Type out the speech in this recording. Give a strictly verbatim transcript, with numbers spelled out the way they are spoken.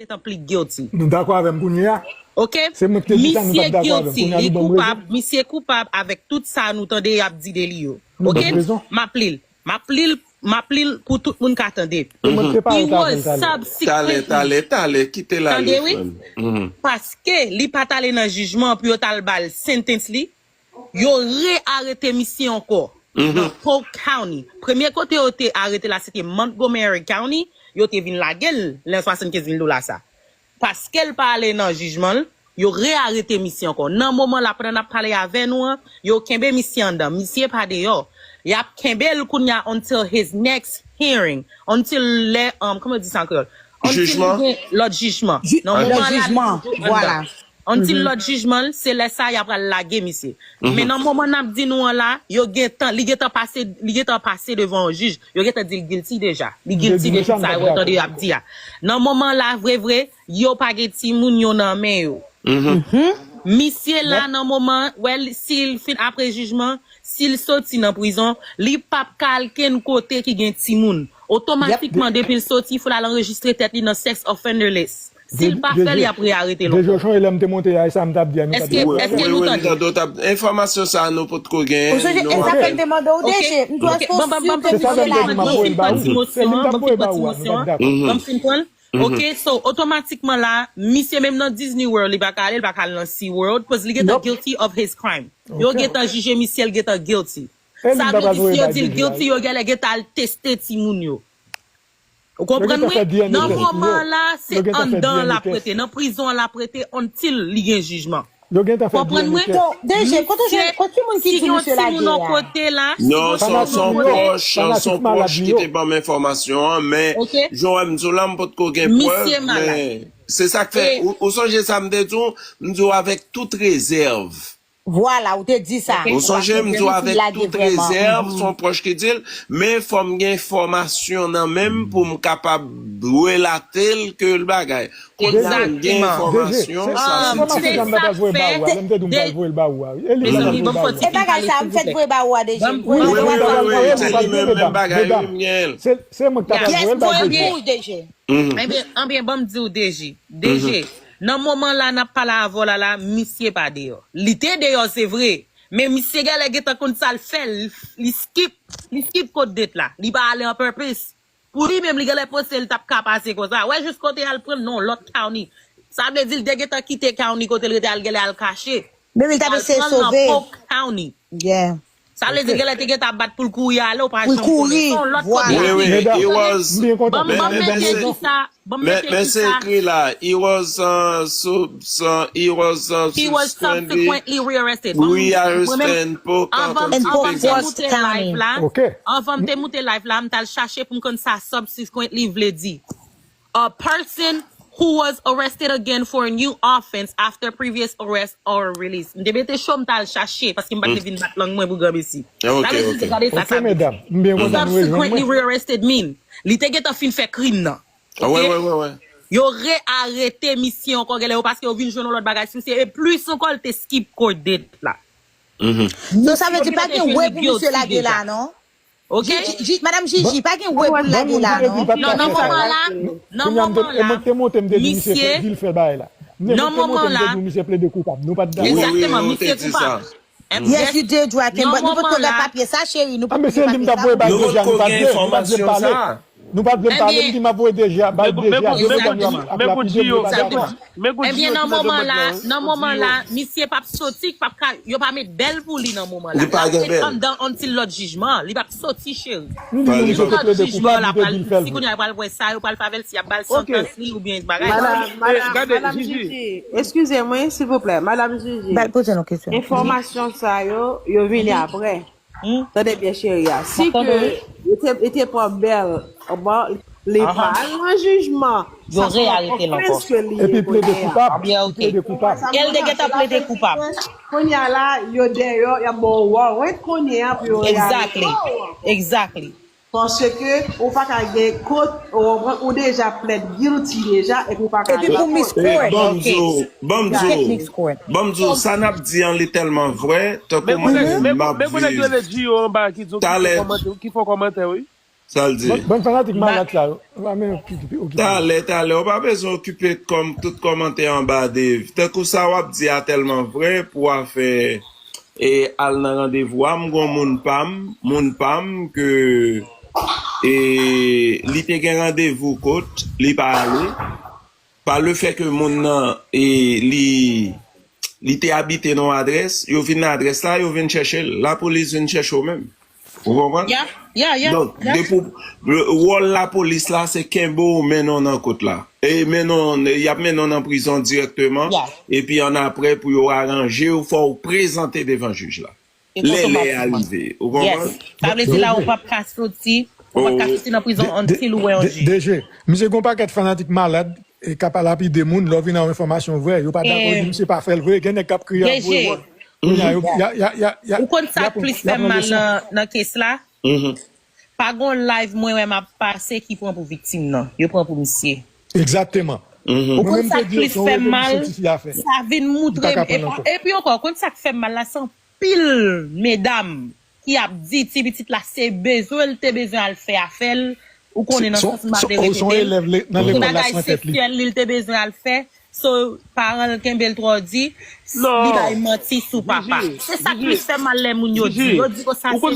te tan pli guilty. Nou dakò avè m kounye a. Ok? Se mwen ki te di sa, nou t ap dakò avè m. Kounye a nou ban m rezon. Misye koupab, misye koupab avèk tout sa nou tande y ap di de li yo. Ok? M ap li l. M ap li l, m ap li l pou tout moun ka tande. He was subsequently. Talè, talè, talè, kite l ale, frè m. Paske li pa t ale nan jijman pou yo t al ba l sentence li, yo re-arete misye ankò nan Polk County. Premye kote yo te arete la, se te Montgomery County. Yo te vin lage l nan swasannkenz mil dola sa. Paske l pa ale nan jijman l, yo re-arete misye ankò. Nan moman la, pandan n ap pale avè nou an, yo kenbe misye anndan. Misye pa deyò. Y ap kenbe l kounye a until his next hearing. Until lè, um, kòman yo di sa an kreyòl? Until li gen lòt jijman. Nan moman la, li toujou anndan. Until lòt jijman l, se lè sa y ap pral lage misye. Men nan moman n ap di nou an la, yo gentan, li gentan pase, li gentan pase devan yon jij. Yo gentan di l guilty deja. Li guilty de tout sa yo tande y ap di a. Nan moman la, vre vre, yo pa gen timoun yo nan men yo. Misye la nan moman, wè, si l fin apre jijman, si l soti nan prizon, li p ap ka al kenn kote ki gen timoun. Otomatikman, depi l soti, fò l al anrejistre tèt li nan sex offender list. Si l pa fè l, y ap re-arete l ankò. Deje, w sonje lè m te monte a, e sa m t ap di a, nou pa t... Èske, èske nou tande? Enfòmasyon sa a nou potko genyen. Ou sonje, e sa fè m te mande w, Deje, m tou èske w si w te di se la li ye? Ban m fin pran ti mosyon an, ban m fin pran ti mosyon an, ban m fin pran l. Ok, so, otomatikman la, misye menm nan Disney World, li pa ka ale, li pa ka al nan Sea World, cause li gentan guilty of his crime. Yo gentan jije misye, l gentan guilty. Sa vle di, si yo di l guilty, yo genlè gentan al teste timoun yo. Ou konprann mwen? Nan moman la, se anndan l ap rete, nan prizon an l ap rete until li gen jijman. Konprann mwen? Bon, Deje, kote, kote moun ki di misye lage a? Non, se yon pwòch, se yon pwòch ki te ban m enfòmasyon an, men jan w wè m di w la, m potko gen prèv, men se sa k fè, ou, ou sonje sa m te di w, m di w avèk tout rezèv. Vwala, ou te di sa. Ou sonje m di w avèk tout rezèv, se yon pwòch ki di l, men fò m gen enfòmasyon nan men m pou m kapab relate l ke l bagay. Kounye a m gen enfòmasyon, sa se diferan. Se sa k fè, mezanmi, ban m fè ti... E bagay sa, m fèk voye ba ou a, Deje. Wi, wi, wi, wi, se li menm, menm bagay, wi, m gen l. Se mwen ki ta pral voye l ba Deje. Ebyen, ebyen, ban m di w, Deje. Deje, nan moman la n ap pale avè w la, la, misye pa deyò. Li te deyò, se vre. Men misye genlè gentan konn sa l fè, li, li skip, li skip court date la. Li pa ale on purpose. Pou li menm, li genlè panse l t ap ka pase konsa. Wè jis kote y al pran l nan yon lòt county. Sa vle di l te gentan kite county kote l rete, al genlè al kache. Men li t ap eseye sove. Al pran l nan Polk County. Yeah. Sa vle di genlè te gentan ap bat pou l kouri ale, ou pa janm konnen. Se yon lòt kote. Wi, wi, he was, ban m, ban m mete kisa, ban m mete kisa. Men se ekri la, he was, uh, sub-, uh, he was, uh, he was subsequently rearrested. Rearrested in Polk County. Anvan m te moute live la, anvan m te moute live la, m t al chache pou m konn sa subsequently vle di. A person who was arrested again for a new offense after previous arrest or release. M te mete cho m t al chache, paske m pa t vle vin bat lang mwen pou granmesi. Sa vle di, gade sa sa vle di. Subsequently rearrested mean li te gentan fin fè krim nan. Ok? Yo re-arete misye ankò, genlè yo, paske yo vin jwenn yon lòt bagay sou misye, e plis ankò, li te skip court date la. So, sa vle di pa gen wè pou misye lage la, non? Ok? Ji-, ji-, Madanm Jiji, pa gen wè pou l lage la, non? Non, nan moman la, nan moman la, misye, nan moman la, egzakteman, misye koupab. Yes, you did, Joaquin, but nou potko gen papye sa, cheri, nou potko gen papye sa. Nou potko gen enfòmasyon sa. Nou pa t vle m pale, m di m ap voye Deje a, bay Deje a, Deje a, ap lapide m, yo pa dakò. Ebyen, nan moman la, nan moman la, misye p ap soti, p ap ka, yo pa met bèl pou li nan moman la. L ap ret anndan until lòt jijman, li p ap soti, cheri. Until lòt jijman, l ap pral, si kounye a, yo pral wè sa, yo pral fè avè l, si y ap ba l santans li oubyen bagay. Madanm, madanm, madanm Jiji, eskize mwen, silvouplè, madanm Jiji. Bay, poze nou kesyon. Enfòmasyon sa yo, yo vini apre. Tande byen, cheri a. Si ke li te, li te pran bèl, bon, li pa al nan jijman, sa se yon ofans ke li ye kounye a. Epi plede koupab. Li plede koupab. E l te gentan plede koupab. Kounye a la, yo deyò, y ap ba w warrant kounye a pou yo rearete w. Exactly. Paske ou pa ka gen kont, ou, ou deja pled guilty deja, epi ou pa ka... Epi pou mix court. Ban m di w, ban m di w, ban m di w, sa n ap di an, li tèlman vrè, tankou mwen menm m ap viv. Talè, ki fè yon kòmantè, wi. Sa l di? Bann fanatik malat sa yo. Ou pa menm okipe, okipe. Talè, talè, ou pa bezwen okipe kòm, tout kòmantè anba Dave. Tankou sa w ap di a tèlman vre pou w a fè e al nan randevou a. M gon moun pa m, moun pa m ke e li te gen randevou kot, li pa ale. Pa lefè ke moun nan e li li te abite nan yon adrès, yo vin nan adrès la, yo vin chèche l. Lapolis vin chèche w menm. Ou konprann? Ya, ya, ya. Donk, depi w- wòl lapolis la, se kenbe w, mennen w nan kot la. E mennen w, y ap mennen w nan prizon dirèkteman. Epi annapre, pou yo aranje w, fò w prezante devan jij la. Lè lè a rive. Ou konprann? Sa vle di la, ou p ap ka soti, ou p ap ka soti nan prizon until ou wè yon jij. D J, misye gon pakèt fanatik malad e k ap lapide moun, lè w vin ak yon enfòmasyon vre, yo pa dakò, yo di misye pa fè l vre, gen nèg k ap kriye ap voye wòl. Kounye a, yo, y a, y a, y a, y a, Ou konn sa k plis fè m mal nan, nan kes la? Pa gon live mwen wè m ap pase ki pran pou viktim nan. Yo pran pou misye. Egzakteman. Ou konn sa k plis fè m mal? Sa vin moutre m. Epi ankò, ou konn sa k fè m mal la? Se anpil medam ki ap di ti pitit la se bezwen l te bezwen al fè afè l. Ou konnen nan sans m ap repete l. Ti bagay seksyèl li l te bezwen al fè. So, paran l kenbe l twò di. Li bay manti sou papa. Se sa k plis fè mal lè moun yo di. Yo di konsa se